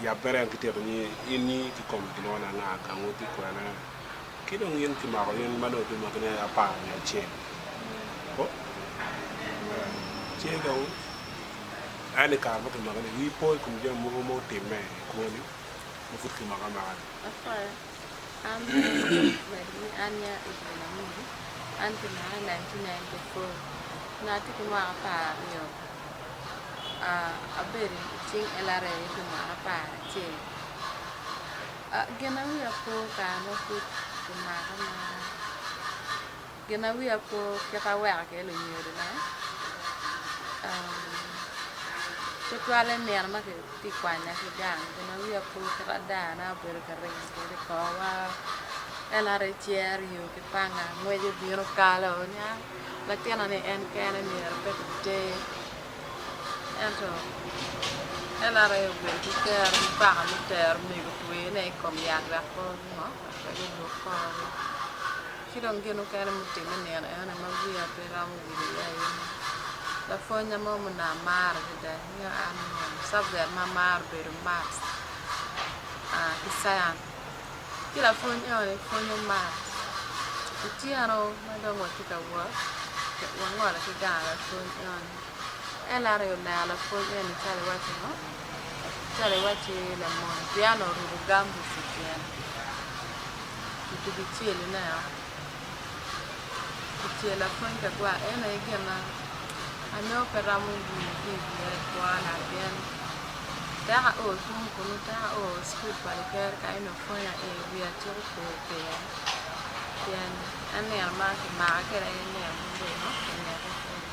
Yabbere en ki tito ni in ni kikome kilwongo ni anga, gangwu tye kwene, ki dong in kimako in ma dong itye mwakine 11. Ci dong en i kare ma kimaki ni wii po i kom jami mogo ma otimme i kwoni ma pud kimaki amaka-ni. Apwoyo. An medo ni an nya Evelyn Amuri, an kimaka i 1994. Onongo atye ki mwaka 12. Abedo i cing LRA pi mwaka 11. Gin ma wiya po kare ma pud kimaka ma Gin ma wiya po kit aweko kwede lunyodona, tutwalle nino ma kitye ka kwanya ki gang gin ma wiya po kit adana obedo ka ringo kwede i korwa en aye cero yo ki panga ngweco bino kalo ni a latinna ni en kene myero pe kiter ento en aye obedo ki kero mukwako me tero mego twene i kom yat wek pe ongo wek pe guluk kore. Ki dong gin mukene mutimme nino enoni ma wiya pe romo wil iye aye ni, lapwonyna mo ma onongo amaro adada nyo an onongo cabjek ma amaro obedo math ki cayan ci lapwony enoni pwonyo math otyeno ma dong watye ka wot wangolo ki gang lapwony enoni en aye oneno lapwony eni calo iwaci ngo calo iwaci lamony pien onongo oruko gambut i tyene. Kituko celone kicelo lapwony kagwar en aye gin ma anongo pe romo wil ki i wiya i kwona pien tek ao tung kunu tek ao i cukul pa luker kany onongo pwonya iye wiya ciko po pire pien en nino ma kimaka kwede aye nino ma obedo kineka kwede.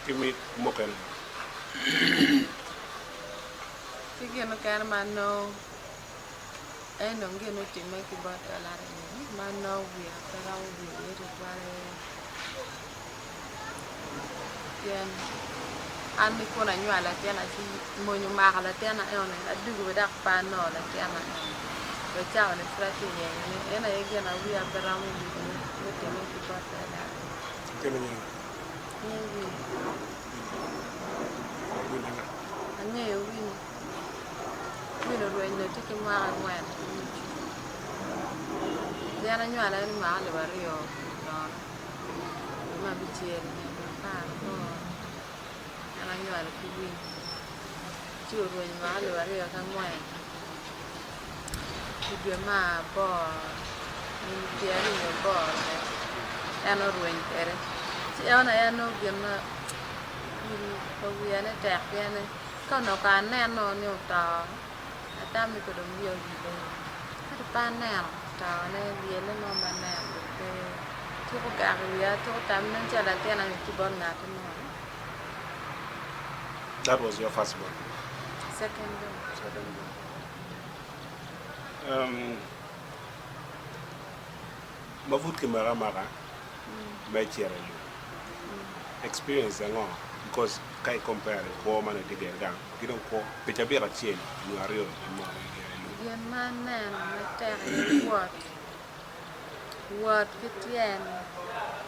Ki mic mukene. Ki gin mukene ma nongo en dong gin mutimme ki bot LRA-ni ma nongo wiya pe romo wil iye tutwal aye pien an ni kun anywalo latinna ci mony omako latinna enoni adwogo bene dok pe anongo latinna eni wa cawa-ni pud atye ka yenyone en aye gin ma wiya pe romo wil iye mutimme ki bot LRA. Angeyo Winnie. Winnie orwenyo tye ki mwaka angwen ki nucu. Gin anywale en mwaka alip aryo nono dwe me abicel nyo dwe 18 en anywalo ki Winnie ci orwenyo mwaka alip 2004 i dwe me aboro nyo pyeraryo nyo aboro en orweny kwede ci en aye nongo gin ma pa wiya ni tek pien ni ka onongo kong aneno ni oto atamo ni dong wiya owil ento pe aneno tone lyelle mo ma aneno dong pe tuko gak i wiya tuko tamo nen calo latin eni tye bot ngati mo. That was your first born? Second born. Second born. Um, ma pud kimako amaka me cito i lum experience ango because ka i compare kwo ma nongo itye kwede gang ki dong kwo pi cabit acel nyo aryo i moko i lum. Gin ma aneno matek aye wot, wot ki tyen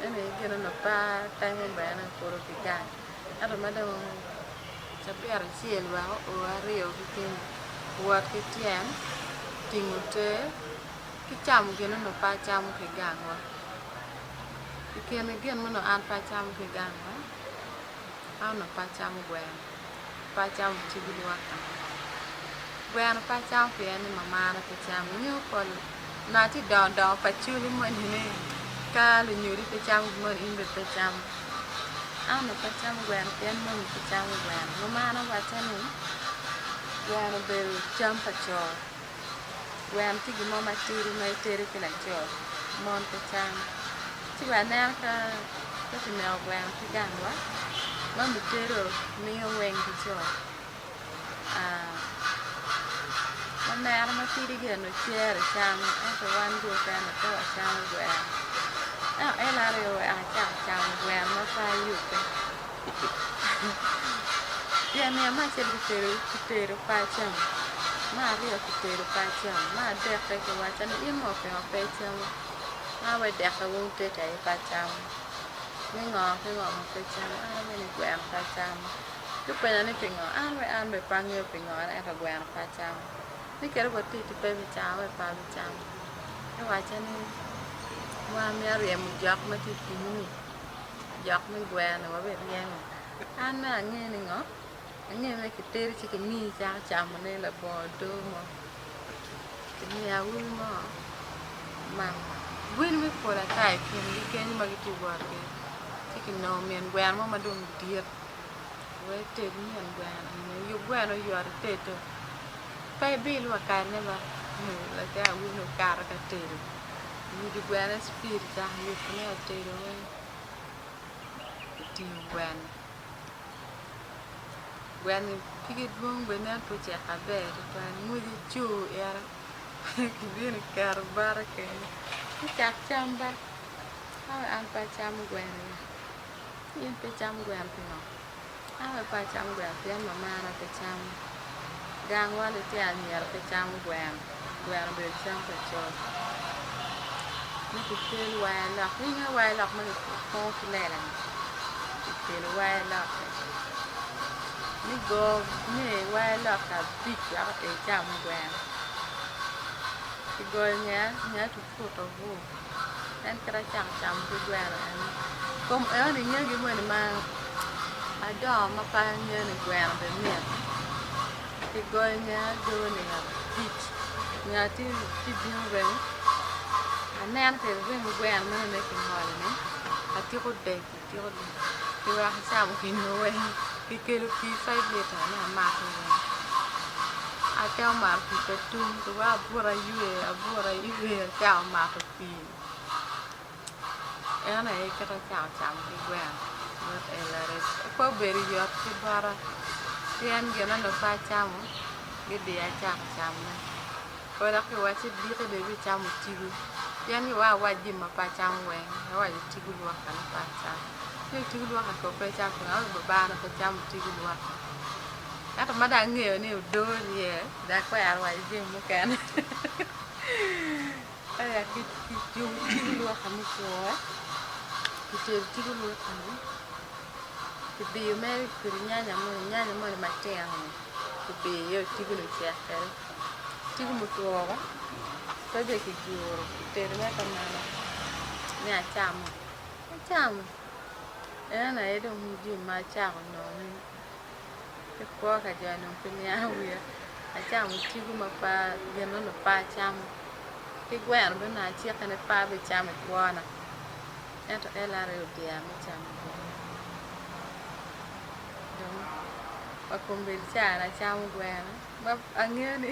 eni aye gin onongo pe atemo bene kulu ki gang ento ma dong cabit acel wek oo aryo ki kenyo wot ki tyen tingo ter ki camo gin onongo pe acamo ki gangwa. I kine gin ma onongo an pe acamo ki gangwa, an onongo pe acamo gweno, pe acamo cibili wa kany. Gweno pe acamo pien ni mamana pe camo nyo pol onongo atye ka dongo dongo pa coli moni ni ka lunyodi pe camo gin moni in bene pe icamo. An onongo pe acamo gweno pien moni pe camo gweno mamana owacca ni gweno obedo cam pa co. Gweno tye gin mo matidi ma itedo ki laco mon pe camo ci bene aneno ka kineko gweno ki gangwa mami tedo miyo weng ki co omera matidi gire onongo cere camo ento wan jo mukene pe wacamo gweno ento en aye oweko acako camo gweno ma pe ayubbe. Pien nino me acel kitedo pe acamo, me aryo kitedo pe acamo, me adekke kiwacca ni in ngo pingo pe icamo? An awaci dekke weng tye aye pe acamo. Ni ngo ki ngo ma pe icamo? An awaco ni gweno pe acamo. Ci openya ni pingo? An bene an bene pe angeyo pingo ento gweno pe acamo. Ni kadi wa titi pe ibicamo ento pe abicamo. Ci owacca ni wan myero aryemo jok ma tye i pii-ni, jok me gweno-ni wabiryemo. An mere angeyo ni ngo? Angeyo ni kitedo ci kimiyi icako camone labongo odoo mo. Kimiyo awobi mo omako gweni me pol ata i kingi kenyo ma gitye ka wot kwede ci kinongo min gweno mo ma dong dit wek eted min gweno eni yub gweno oyot itedo pe ibil wa kane ba latin awobi-ni okato ka tedo oyubo gwene cipid ocako yubone otedo weng otingo gweno. Gweno pige dwong bene nen pe ocek maber tutwal ngwece cur ite kibino kiketo bota kenyo ci cak cam ba an pe acamo gweno ya in pe icamo gweno pingo an bene pe acamo gweno pien mamana pe camo gangwa litino anyira pe camo gweno gweno obedo cam pa co me kikel waya lok inge waya lok ma kipongo ki lela-ni kikelo waya lokke ni go nge waya lokke abic wek ecam gweno kigoyo nge nge oputo bur en kit acako camo ki gweno eni kom enoni inge gin moni ma adongo ma pe angeyo ni gweno bene mit kigoyo nge adoni abic nge tye bino remo aneno kwede remo gweno meno ma kingolo-ni atiko dek atiko dek kiweko acamo gin-nu weng kikelo pii five lita ni amato weng atemo mato pii pe tum kiweko abuto aywe abuto aywe acako mato pii en aye kit acako camo ki gweno pe obedo yot ki bota pien gin onongo pe acamo gidiya acako camone Pe dok kiwacci diki dong ibicamo otigo pien ni wai awac jami ma pe acamo weng awaco otigo lwoka ni pe acamo ci otigo lwoka kono pe icamo pingo awaco babana pe camo otigo lwoka ento ma dong angeyo ni odoo iye dong akwero waco jami mukene aya kiyubo otigo lwoka mukwongo kitedo otigo lwoka ni kibiyo mere kiketo nyanya moni nyanya moni matino-ni kibiyo iye otigo-ni ocek kwede. Tigo mutwo pe bene kiguro kitedo mere kamano me acama acamo en aye dong jami ma acako nongo ki kwo ka jo nongo pe niango wiya acamo tigo ma pe gin ma onongo pe acamo ki gweno bene onongo acikke ni pe abicamo i kwona ento LRA odiya me camo gweno dong wa kombeddi ca ni acamo gweno. Ma angeyo ni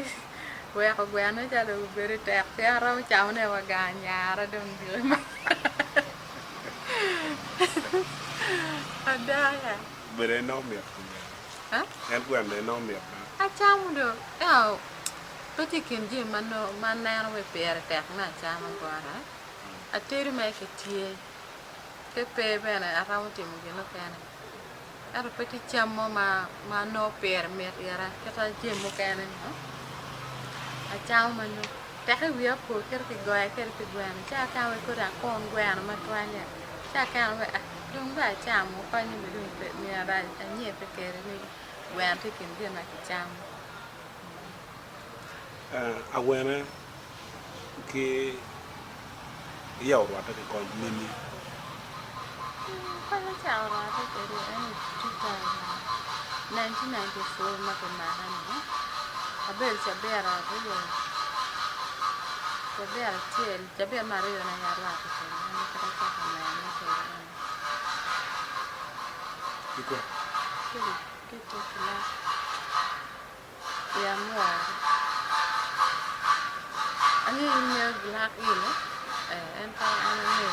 weko gweno calo obedo tek pien aromo camone wa gang anyara dong gire ma ada ya. Bedo en nongo mit kome. En gweno en nongo mit ba. Acamo do ento pe tye i kin jami ma nongo ma aneno ni pire tek me acama bota. Atedo mere ki tye ka pe bene aromo timo gin mukene. Ento pe tye cam mo ma nongo pire mit ira kit ma jami mukene ni acamo ma nongo teke wiya opo kit ma kigoya kwede pi gweno ci akano wai kodi akun gweno matwal-li ci akano wai dong bene acamo konye bene dong pe myero anyebbe kwede ni gweno tye i kin gin ma kicamo. Awene ki iya orwatte ki kony mini? Kony ocako rwatte kwede en i 1994 ma kimaka-ni, abedo cabit aryo, cabit acel, cabit me aryone aye arwatte kwede en kit acako nene kwede eni. Ki kwe? Ki i Kilak. I amwor. Angeyo in ingeyo Black Hill eh, en pe an angeyo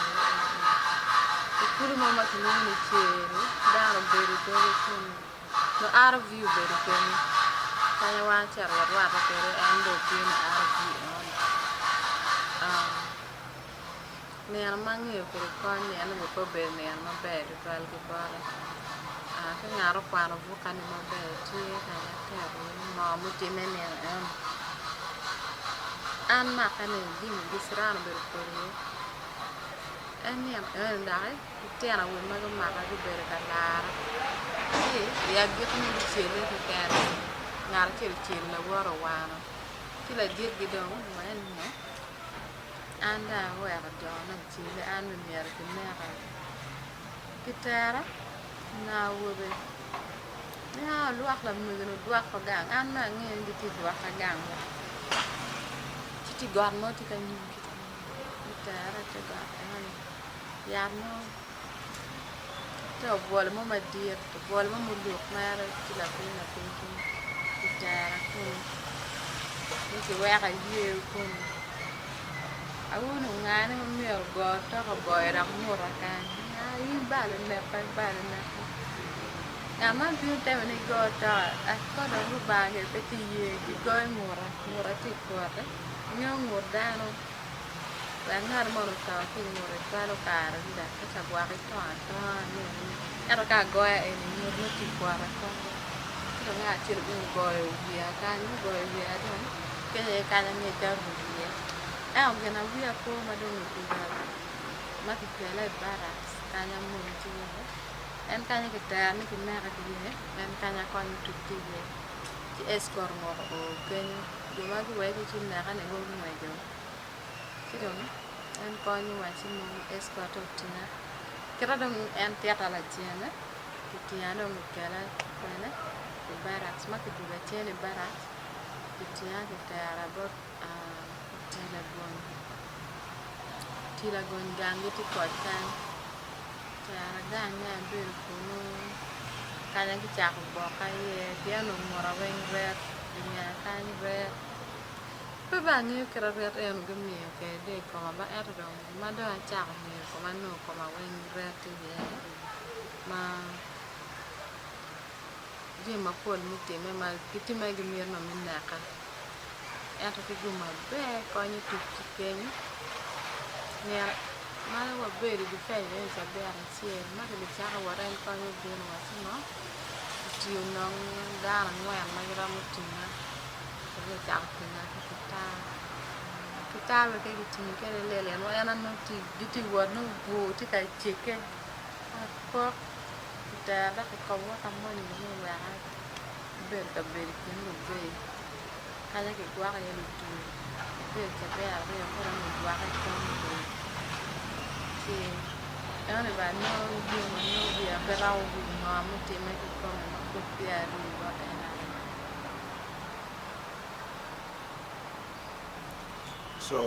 i kulu mo ma kilwongo ni Ceri, dano obedo i doge kunu, nyo RV obedo kenyo, kanya wan ocito warwatte kwede en dong obino i RV enoni. Nino ma angeyo kwede kony ni eno pe obedo nino maber tutwal ki bota. Ka ngat okwano bukka-ni maber tye kanya aketo iye ngo mutimme nino eno. An make ni jami ducu dano obedo pol iye. En nino enoni doki litino awobe ma gumaka gubedo ka lara ci i agikine gucele keken ngat acel ocelo lawote owano ci laditgi dong owaco ni ngo an dong aweko jona ocele an bene myero kineka kitera onongo awobe nia lwak lamegoni odwoko gang an ma angeyo ni gitye ka dwoka gang ci tye got mo tye ka nyimgi Gutere i te got enoni yat mo te obwolo mo madit obwolo mo muluk mere tye lapiny lapiny kenyo kitera kunu ci kiweko ayweyo kunu awinyo ngane ma myero ogo tok ogoyo dok nguta kany in bal oneka bal oneka ngat man bino temo ni go toka ka dong Lubanga gire pe tye iye gigoyo nguta nguta tye i kwote nyo ngut dano wek ngat moni oto ki i ngute cwalo kare adada ka ca gwok ito atonga nyo ento ka agoya eni ngut nongo tye i kwote akwota ci dong ngat acel obino ogoyo wiya kany ogoyo wiya dong kenyo aye kany angec arumo iye ento gin ma wiya po ma dong oduga ma kikela i barracks kany amony tye iye en kanya kitera ni kineka ki iye en kanya kony otuc ki iye ci escort onguko oo kenyo Jo ma guweko ci neka-ni gungweco, ci dong en konyo wa ci nongo escort otinga. Kita dong en tita lacene, kitinga dong kikela kwene i barracks, ma kidwoga cen i barracks, kitinga kitera bot otii lagony, otii lagony ganggi tye koc kany, kitera gange abedo kunu kanya gicako boka iye pien onongo nguta weng ret. Gingeya kany ret. Pe bene angeyo kit ma ret eno gimiyo kwede dong i koma ba ento dong ma dong acako ngeyo koma nongo koma weng ret iye ma jami mapol mutimme ma gitimme gimito nongo me neka ento ki gum maber konyo tic ki kenyo ma wabedo i difenc eni cabit acel ma kibicako wot en konyo bino wa ci ngo. Otiyo nong dano angwen ma giromo tinga dok gucako tinga ki kitar, kitar bene ka gitingi kwede lit lit en aye nongo gitye ka wot nongo bur tye ka cegge akok kitera dok kikobowa ka moni bene oweka abedo ka bedo i kin lubei kanya kigwoko iye lutwo abedo cabit aryo ka dong gigwoka i kom bur ci Ento bene anongo gin ma nongo wiya pe romo wil ngo mutimme kikome ma pud peya arii bot en aye. So,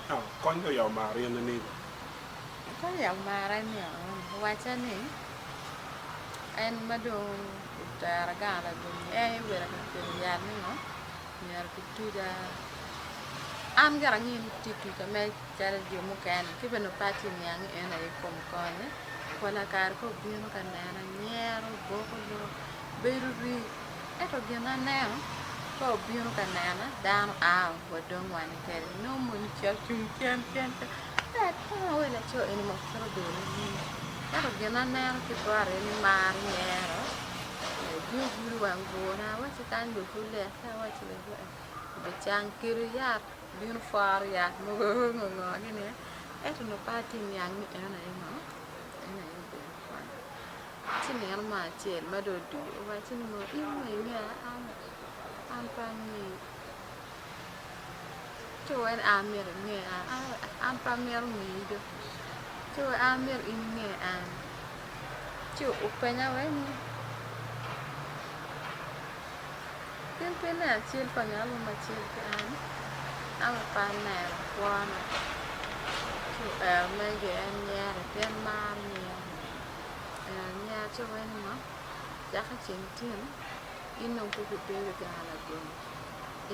now, kony oya omaro in nining? Kony oya omara ni owacca ni en ma dong otera gang lagony en aye obedo ka kelo yat ni ngo myero kituca an gire angeyo ni tye tuca me calo jo mukene ki bene pe atye niang ni en aye kom konye pola kare ka obino ka nena nyero boko lok bedo rii ento gin ma aneno ka obino ka nena dano aa wadong wane kwede nongo moni cok cung cen cen cen wa laco eni ma kite obedo nining ento gin ma aneno ki bote aye ni maro nyero bino gudo wang bur-na wacci kany bene pud lit awacci obicang kelo yat bino pworo yat mogo ngo ngo gini ento onongo pe atye niang ni en aye ngo en aye obedo kwan ci nino mo acel ma dong odwogo owacci ni ngo in dong ingeya an an pe angeyi ci owaco ni an myero inge an an pe amito ngeyi do ci owaco an myero in inge an ci openya wai ni In pe ineno cal pa ngat mo ma cal ki an, an aye pe aneno kwona ci oero mere en nyere pien maro nyere ero anyera ci owaco ni ngo cake ceng tin in dong pe ibibedo gang lagony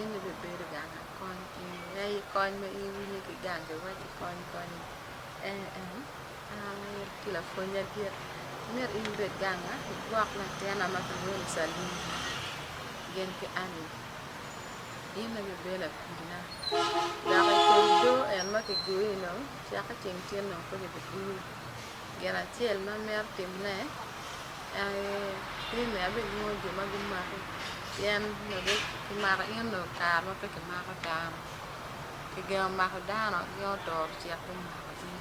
in ibibedo gang akony in aye kony ma in iwinyo ki gang kiwaci kony kony en An aye tye lapwony madit, amito in ibed ganga igwok latinna ma kilwongo ni Salim gin ki Annie. In aye ibedo lapidina dok i kom doo en ma kigoyi dong cakke ceng tin dong pe kibiguyi. Gin acel ma amito timone en aye ni abilwongo jo ma gumaki pien kimako in onongo kare ma pe kimako dano. Kigengo mako dano, gengo toro cik gumakogi.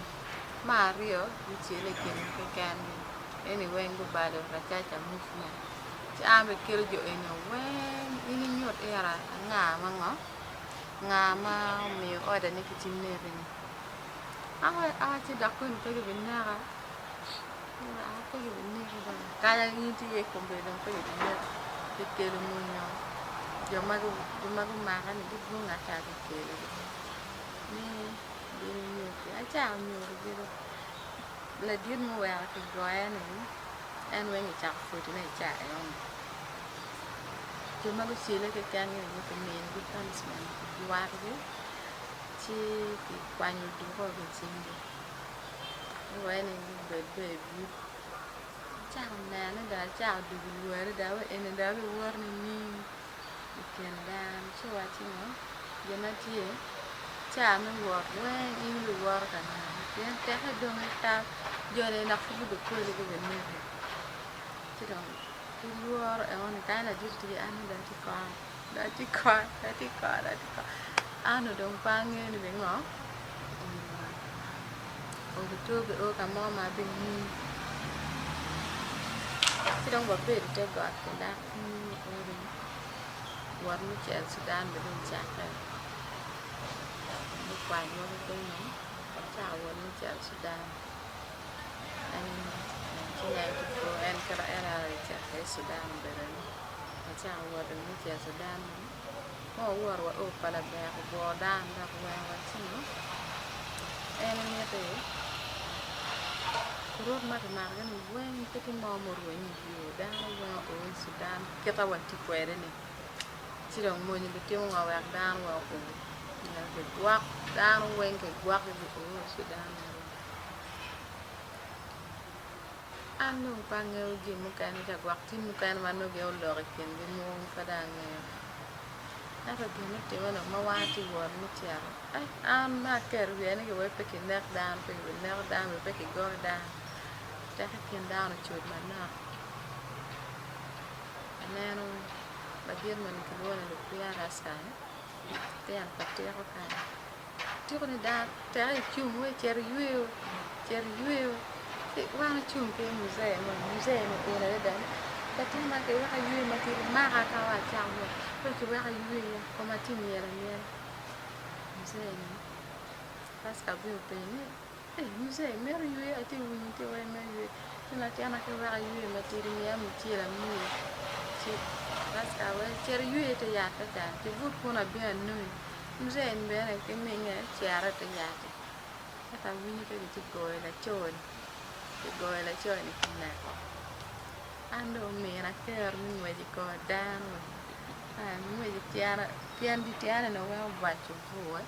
Me aryo, gucele i kingi kekengi. Eni weng gubalo Racaca movement. Ci an bene kelo jo eni weng in inyut ira anga ma ngo, nga ma omiyo order ni ki neki ni. Awaci dok koni pe gibineka, pe gibineki dong kanya in itye iye kombeddi dong pe gibineki. Kikelo mwonyo jo ma gumake ni gidwong ata kikelogi ni gin inyuti acako nyutogi ladit muweko kigoya-ni en weng kicako pwodone i caa enoni jo ma gucele keken-gi aye kiminigi punishment kijwatogi ci kikwanyo oduko ki i cinggi guweko ni gubed bene i buc acako nene dong acako dwogo lwore dong awaco eni dong abiwoto nining i kin dano ci owacci ngo gin ma tye ca me wot weng in ibiwoto ka nene pien teke dong itap joni dok pud gubikoli gubineki ci dong ki lworo enoni kany ladit tye an dong atye kora dong atye kora dong atye kora dong atye kora an dong pe angeyo ni bingo Obitwo bio ka mo ma abingii ci dong wabedo i te got ki lak odi wot me cito Cudan bene dong ocakke gukwanyowa ki kunnu wacako wot me cito Cudan en kit ma en ocito kwede i Cudan obedo ni wacako wot dong me cito Cudan ma wawoto wao pa laber obwor dano dok oweko wacimo en miti kurut ma kimakogi ni weng pe tye mo ma orwenyo i yo dano weng oo i Cudan kita watye kwede ni ci dong mony bitimo ngo wek dano weng oo myero kigwok dano weng kigwokgi guo i Cudan. An dong pe angeyo gin mukene ca gwok tye mukene ma nongo gin oloko i kingi mogo pe dong angeyo ento gin mutimme dong ma wan atye wot me cito an ma aketo wiya ni wek pe kinek dano pe kibineko dano pe kigo dano teke kin dano ocod manok aneno ladit moni kilwongo ni Lukwiya Rasta-ni tyen pa tiko kany. Tiko ni dano teke icung wai cit iyweyo cit iyweyo ci wan ocung ki muzee mo muzee ni ool adada ni latin man kiweko aywe matidi maka ka wa acako wot pe kiweko ayweya koma tye myel amyela muzee ni pastor obino openyo ni ee muzee imito yweyo atye winyo tye wai imito yweyo ci latinna kiweko aywe matidi miya mucele amiyi ci pastor wai cit iywe ite yat ka can ci but kunu abino anongi Mzee ni bene ki minge cito ite yat-ti ento awinyo ka gitye ka goyo laco-ni kigoyo laco-ni kineko an dong omina kero me ngwec i kor dano angweco ki tyena pien dye tyena-ni weng obwaco bur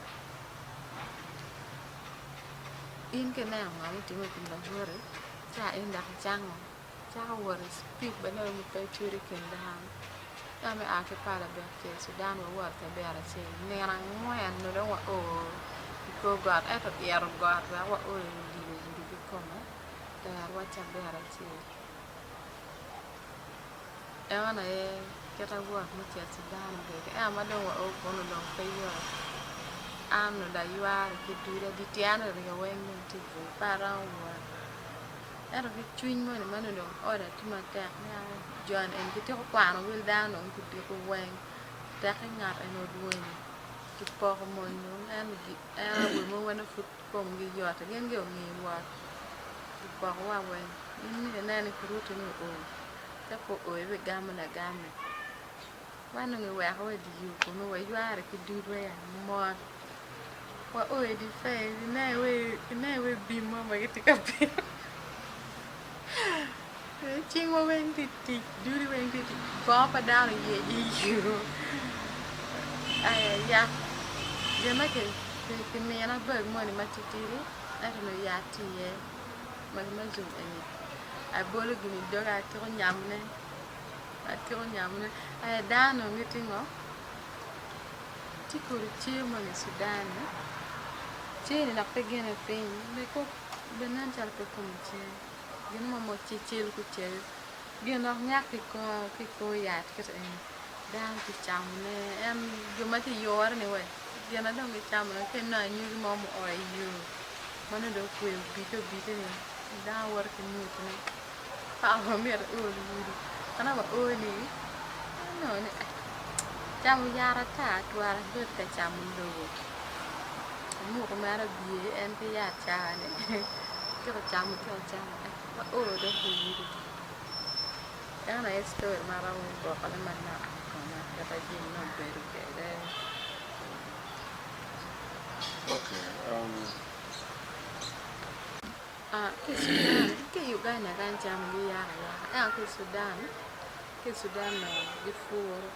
in ka ineno ngo mutimme i kom lawoti ca in dok icango. Cako wot i cipid ma nongo pe ecwero i kin dano. Ka me a ki pala bek cel Sudan wawoto cabit acel nino angwen nongo dong wao i kor got ento ito got wek wao i odilo gudo kikome terwa cabit acel. Eno aye kit awot me cito Sudan obedo ento ma dong wao kunu dong pe yot an onongo dong ayware ki duda dye tyena oryo weng dong tye bur pe aromo wot. Ento ki cwiny moni ma nongo dong oda tye matek ni a joni eni gityeko kwano wel dano dong gudiko weng teke ngat eni orwenyo kipoko mony dong en awobe mogo ma nongo pud komgi yot gin gire onge wot kipoko wa weng in myero inen ni kuruti ni oo ka pe oo ibigamo lagame man dong iweko wa idye yo kunu wayware ki dudwa ya mot. Wao i dye pee ineno wai bim mo ma gitye ka bino cingwa weng tye tic dudi weng tye tic bongo pa dano oyec i yo aya gin ma kimina bag moni matitidi ento onongo yat tye iye ma zum eni abolo gin i doga atyeko nyamone atyeko nyamone aya dano onongo gitye ngo. Tye kodi cee moni i Cudan-ni, cee-ni dok pe gine piny bene nen calo pe kome cee gin mo ma cal kucal gin dok nyak ki i kor yat kiti eni dano tye ka camone en jo ma tye ka yure-ni wai Gin na dong gicamo dong ka inongo anyogi mo mua i yo ma nongo dong okwe obidde obidde ni dano woto ki nyutone paka ma myero iol odi ka dong wao ni anongo ni camo yat ata twara ibed ka camo lobo amuko mere bye en ki yat caa-ni atyeko camo atyeko camo wao dong ki odi. Eno aye story ma aromo gwokone manok i koma kit ma jami nongo obedo kwede. Ki i Sudan ki i Uganda kany cam giyako ayaka ento ki i Sudan ki i Sudan gipuro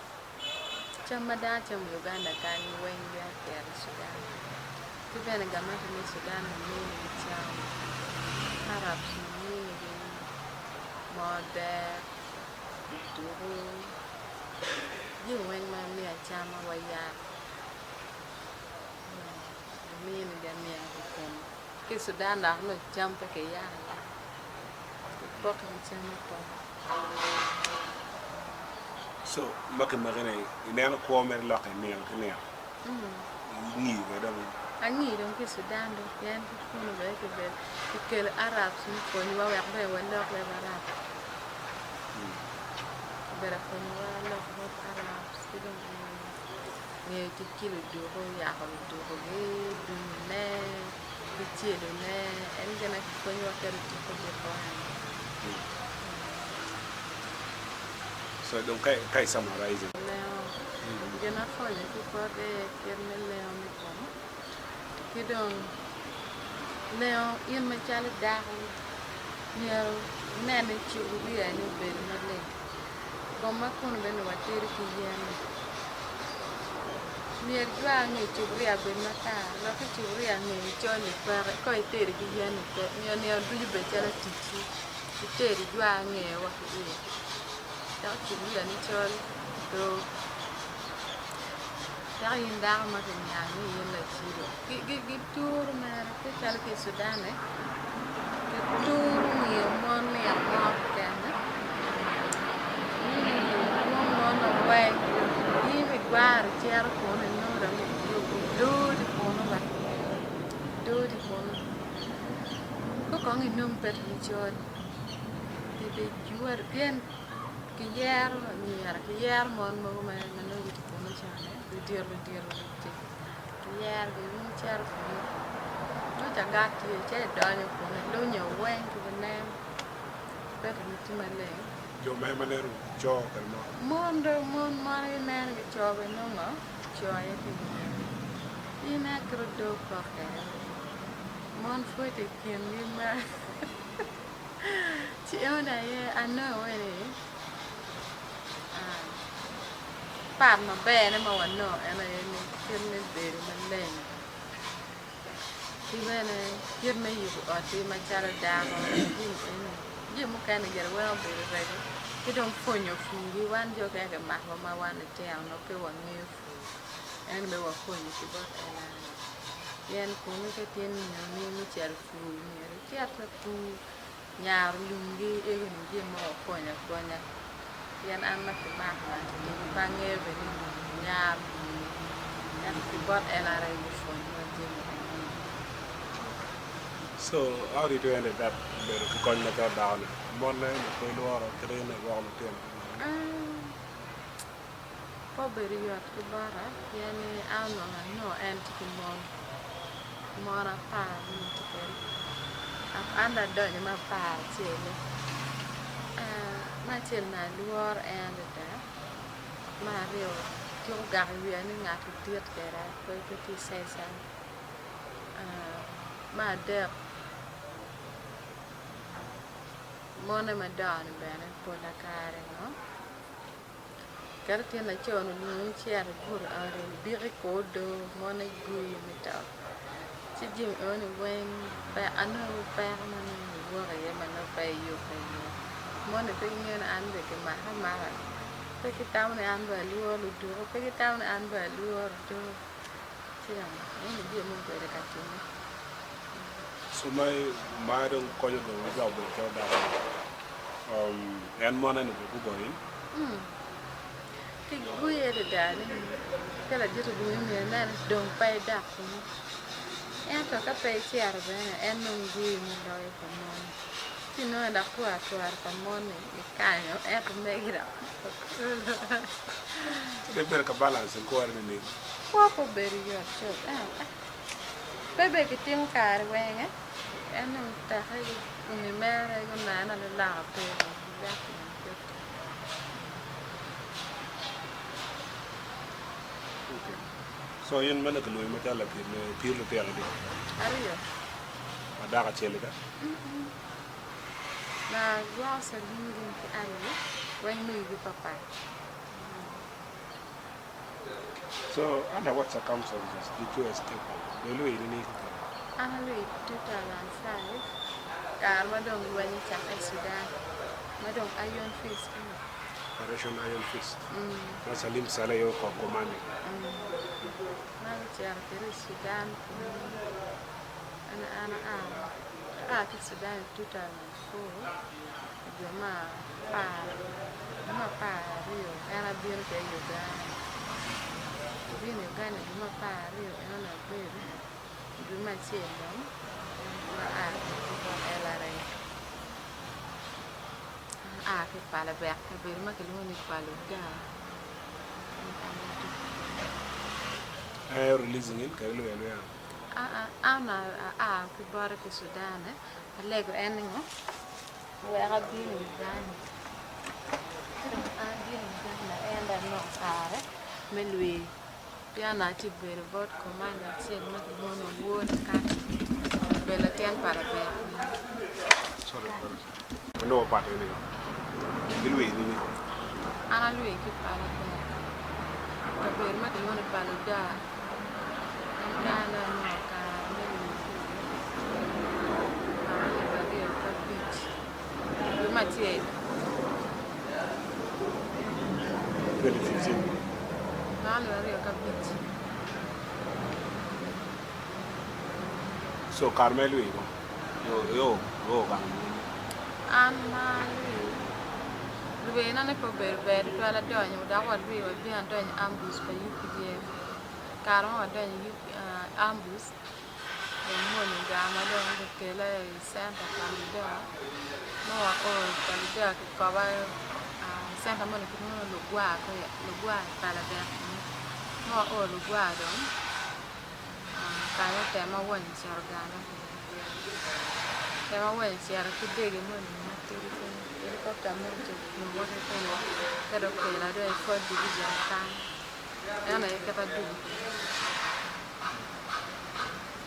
cam ma dano camo i Uganda kany weng gia kito i Sudan ki bene gamente me Sudan ominigi cam Arabs ominigi moo dek, oduru, jami weng ma miyo acama wa yat giminigi amiya ki kunu. Ki i Sudan dok nongo cam pe kiyako ayaka kipokigi cam apoka. So ma kimaki ni ineno kwo mere lokke nino ki nino? Ingiyo kwede dong? Angiyo dong ki i Sudan dong pien ki kunu bene kibedo kikelo Arabs me pwonyowa wek bene walok leb Arab. Kibedo ka pwonyowa lok leb Arabs ki dong ngeyo tic ki luduku, yako ludukugi, dunyone ki celone en gin ma kipwonyowa kwede odiko odiko eni. So dong ka i summarizing. Lengo. Gin apwonyo ki bote kit me lengo me kom ki dong lengo in macalo dako myero inen ni cupuria ni obedo maleng kom ma kunu bene watedo ki yen ni myero ijwa nge cupuria obed matar dok ki cupuria ngeye col ni peke ka itedo ki yen ni pe myero nino ducu obed calo ticci ited ijwa ngeye wa ki iye dok cupuria ni col doo dok in dako ma kiniang ni in lacido gituru mere tye calo ki i Sudan-ni gituru ngiyo mon nino mo keken lwongo mon weng in igwaro icito kunu inongo dong gidodi kunu bene gidodi kunu ka kong inong pete macol gibijweri pien kiyero anyira kiyero mon mogo ma nongo gitye kunu ca-ni ludito ludito kiyerogi wun wucito kunu nongo cagak tye ci idonyo kunu ilunyo weng ki binen pete-ni tye maleng. Jo me ma neno co kede mon. Mon dong mon mon gineno ki co bene nongo co aye tye i nyimgi in aye kit odo kok kwede mon pud tye i kingi ma Ci enoni aye anongo ni part maberne ma wanongo en aye ni kit me bedo maleng ki bene kit me yubo otti macalo dako jami mukene gire weng obedo reco ki dong pwonyo pur wan jo mukene kimako ma wan litino nongo pe wangeyo pur ento bene wapwonyo ki bot LRA pien kunu ka tye nino ni me cito pur myero icit ka pur nyaro lumgi egoni jami ma wapwonyo apwonya pien an ma kimako atidi pe angeyo bene ni lum nyaro lumgi ento ki bot LRA gupwonyowa jami eni. So how did you ended up bedo ki kony macalo dako ni? Monne nyo pe ilworo kit in igwoko lutino? Pe obedo yot ki bota pien ni an onongo anongo en tye ki mon, mon nyo tye kwede an dong adonyo me apar acel-li me acel onongo alworo en adada, me aryo cuk ogak i wiya ni ngat-ti dit kweda pe tye i caija me adek mone madongo-ni bene pola kare Kadi tyen laco-ni olwongi icito ibuto i ode odiki kor odo mone gweyi me to ci jami enoni weng anongo peko ma nongo iwok iye ma nongo pe iyubbe iye moni pe gingeyo ni an bene kimaka amaka pe gitamo ni an bene alworo luduku pe gitamo ni an bene alworo odo ci dong eni jami ma obedo ka timme. So ma dong konyo dong icako bedo calo dako en mone-ni bene gugoyi? Kiguye adada ni ka ladit obino myero inen ni dong pe idok kunu. Ento ka pe icito bene en nongo guyi me loyo pa mon. Ci inongo dok twar twar pa mon-ni ikanyo ento megi dok Ci dong ibedo ka balancing kwoni nining? Kwo pe obedo yot cut ento pe bene kitimo kare weng en dong teke gumi mere gunene ni loka pe dong. So in mene kilwongi macalo lapir me pir lutino adi? Ariyo. Ma dako acel ka? Ma gwoko Salim gin ki Ali weng megi papat. So under what circumstances did you escape home? Dong ilwii nining ki kene? An alwii 2005 kare ma dong lweny ocakke i Sudan ma dong Iron Fist eni. Operation Iron Fist ma Salim Saleh aye okok commanding. Ma gucito kwede i Sudan kunu an aa ki i Sudan i 2004 i dwe me 12 en abino kwede i Uganda, abino i Uganda i dwe me 12 en onongo abedo i dwe me acel dong aa ki bot LRA aa ki i Palabek kabedo ma kilwongo ni Paluga. En releasing in kadi ilweyo alweya? An aa ki bote ki Sudan alego en ni ngo wek abin i Uganda ci dong an abino i Uganda en dong anongo kare me lwi pien onongo atye ka bedo bot komanda acel ma kilwongo ni Owor Kati obedo latin pa Labek. An alwi ki Palabek kabedo ma kilwongo ni Paluda. En kare anongo kare me lwi ki iye mwaka alip 25 dwe me acel mwaka 2005. So kare ma ilwi ko yo yo gang nining? An ma alwi, lwina ni pe obedo ber tutwal adonyo dok walwi wabino adonyo i ambuc pa UPDF. Kare ma wadonyo i ambuc dong mony ogama dong gikela i centa pa luda ma wao pa luda kikoba centa moni kilwongo ni lugwar lugwar i Palabek eni ma wao lugwar dong kany otema wonyo ocito ganga otema wonyo ocito ki dege moni matidi kenyo helicopter moni tye otingowa ki kunu ka dong okela dong i fourth division kany en aye kit adwogi kwede.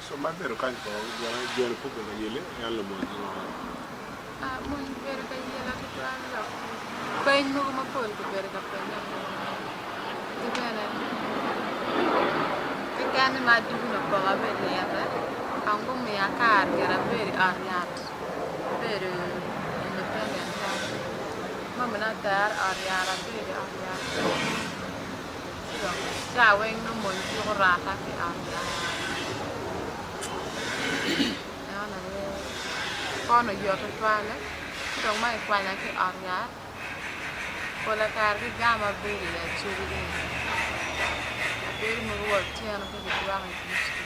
So ma bedo kany ko joni pe obedo ka yeli en lumony ki ngo? Ah, mony obedo ka yela tutwal dok peny mogo mapol gubedo ka penya kwede. Ki bene keken ni ma adwogi ni opoko abedo lite, kong gumiya kare myero abed i ot yat, abedo independent kany. Ma omina ater ot yat abedo i ot yat ci dong ca weng nongo mony tuko rata ki i ot yat. Eno aye kono oyot tutwal ci dong ma kikwanya ki i ot yat pola kare ki gama abedo iye acogi eni abedo mogo wa otyeno ka gidwoko i buc-ci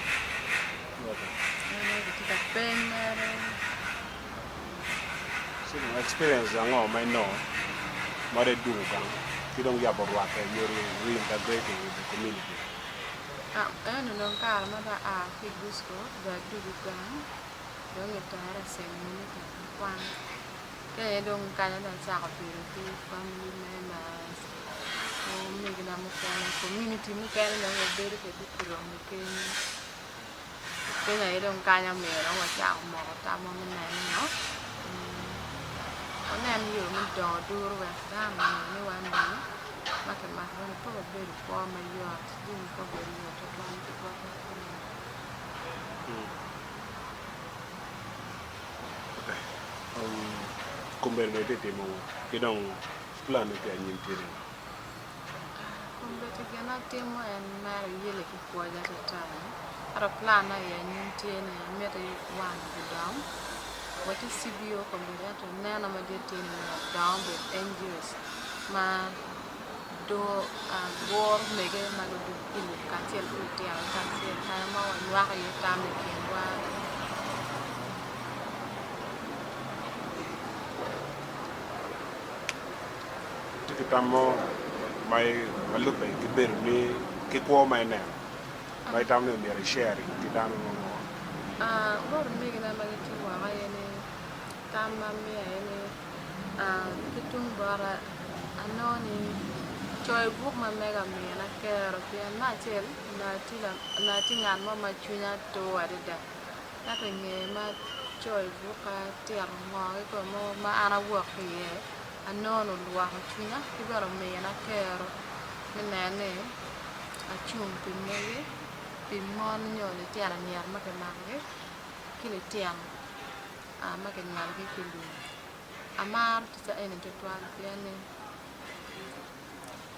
eno gitye ka peny mere. Experience ango ma inongo ma dong idwogo gang ki dong yabo rwate nyo reintegrating with the community? Eno dong kare ma dong aa ki i Gusco dong adwogo gang dong gitera i ceminary me kwan ki aye dong kanya dong acako bedo ki family members omegina mukene community mukene dong wabedo kwede kiromo kenyo. Keny aye dong kany omiyo dong wacako moko tamwa me neno ni ngo, wanen yo me dongo duru wek dano onge ni wan bene ma kimako bene pe wabedo kwo mayot jami pe obedo yot tutwal ki botwa kunu. Kombeddi dong itye ka timo ngo ki dong plan ni pi anyim tye ningo? Kombeddi gin ma atimo en mere ayelle ki pwoc atata ento plan na i anyim tye ni amiti wan gudong watye CBO kombeddi ento neno madit tye ni myero odong obed NGOs ma Aguro mege ma gudwogo ki i lum kacel ki lutino kacel kany ma wanywako iye tam i kinwa. Itye ki tam mo ma lubbe ki bedo ni ki kwo ma ineno ma itamo ni myero i share ki dano mo? Bot omegina ma gitye woko aye ni tam ma amiyo aye ni Ki tung bota, anongo ni coyo buk ma mega omina kero pien me acel onongo atye ngat mo ma cwinya tur adada ento i nge ma acoyo bukka atito ngo kikome ma an awok ki iye anongo ni olwoko cwinya ki bene omina kero me neno ni acung pi mege pi mon nyo litino anyira ma kimakogi ki litino ma kinywalogi ki lum. Amaro ticca eni tutwal pien ni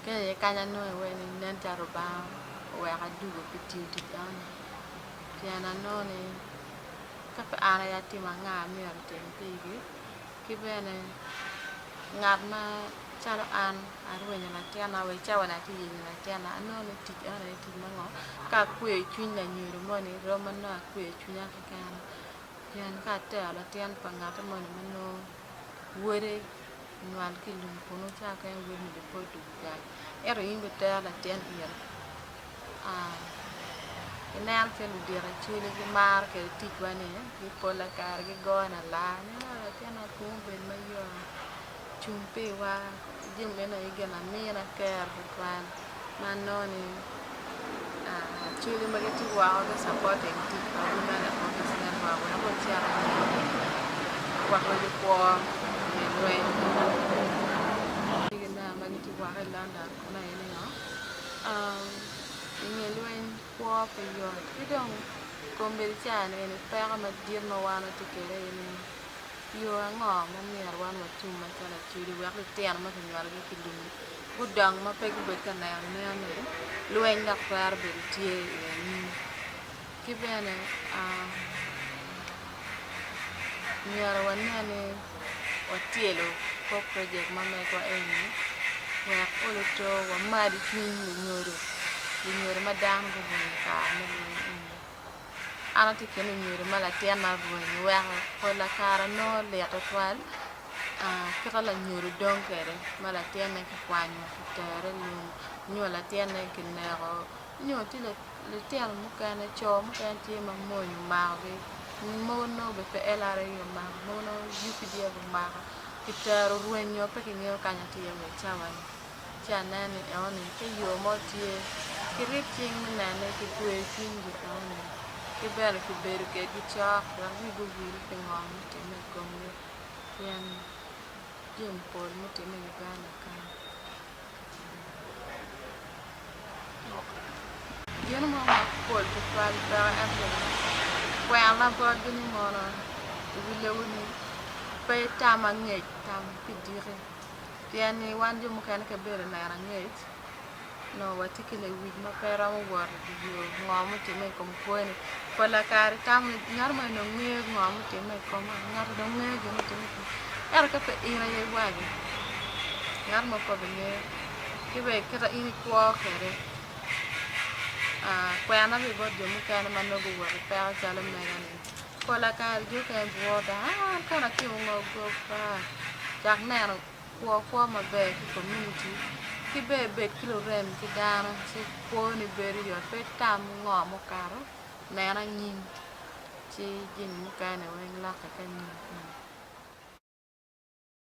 ki aye kany anongo iye ni nen calo Lubanga oweko adugo pi tiyo tic enoni pien anongo ni ka pe an aye atimo anga ma myero otim pigi ki bene ngat ma calo an arwenyo latinna wa i cawa ni atye ka yenyo latinna anongo ni tic enoni aye tic me ngo ka akweyo cwiny lanyodo moni rom ma nongo akweyo cwinya kekena. Pien ka atero latin pa ngatti moni ma nongo wode onywal ki i lum kunu ca kene wode-ni bene pe odwogo gang ento in bene itero latin ire ineno calo ludito Acholi gimaro kwede ticwa ni pola kare gigoyo laa ni latinna kome obed mayot cung piwa jami meno aye gin ma mina kero tutwal ma anongo ni Acholi ma gitye woko gi supporting tic pa Women Advocacy Network wek gucit anyim wek gikwo i lweny ma gitye woko i London kunu aye ningo i nge lweny kwo pe yot ki dong kombeddi caa-ni eni peko madit ma wan watye kwede aye ni Yo ango ma myero wan watim macalo Acholi wek litino ma kinywalogi ki lum-mi gudong ma pe gubed ka neno anena ni lweny dok twero bedo tye i anyim? Ki bene myero wanen ni watyelo kor project ma megwa eni wek oluto wamadi cwiny lunyodo, lunyodo ma dano gurwenyo i kare me lweny eni. An atye i kin lunyodo ma latinna orweny weko pola kare nongo lit tutwal kit ma lanyodo dong kwede ma latinne kikwanyo kitere i lum nyo latinne kineko nyo tye lutino mukene co mukene tye ma mony omakogi mogo nongo bene pe LRA omako mogo nongo UPDF omako kitero orwenyo pe kingeyo ka ma tye iye wa i cawa-ni. Ci aneno ni enoni ka yo mo tye kirib cing me nene ki kweyo cwiny jo enoni ki bene kibedo kedgi cok wek wigi owil pi ngo mutimme i komgi pien jami pol mutimme i Uganda kany. Gin mo mapol tutwal peke ento kwena botgi ni mono i wi lobo ni pe itam angec tam pi diki. Pien ni wan jo mukene ka ibedo neno angec nongo watye ki lewic ma pe romo wot i dye yo ngo mutimme i kom kwoni pola kare itamo ni ngat moni dong ngeyo ngo mutimme i koma ngat dong ngeyo gin mutimme i koma ento ka pe in aye iwaco ngat mo pe obingeyo ki bene kit ma in ikwo kwede kwena bene bot jo mukene ma nongo guwoto i peko calo mega-ni Pola kare jo okene bwuro dano, an kono atimo ngo goba? Cak neno kwo kwo maber ki komuniti ki bene bed ki lurem ki dano ci kwoni bedo yot pe itam ngo mukato nen anyim ci jami mukene weng lokke ki anyim.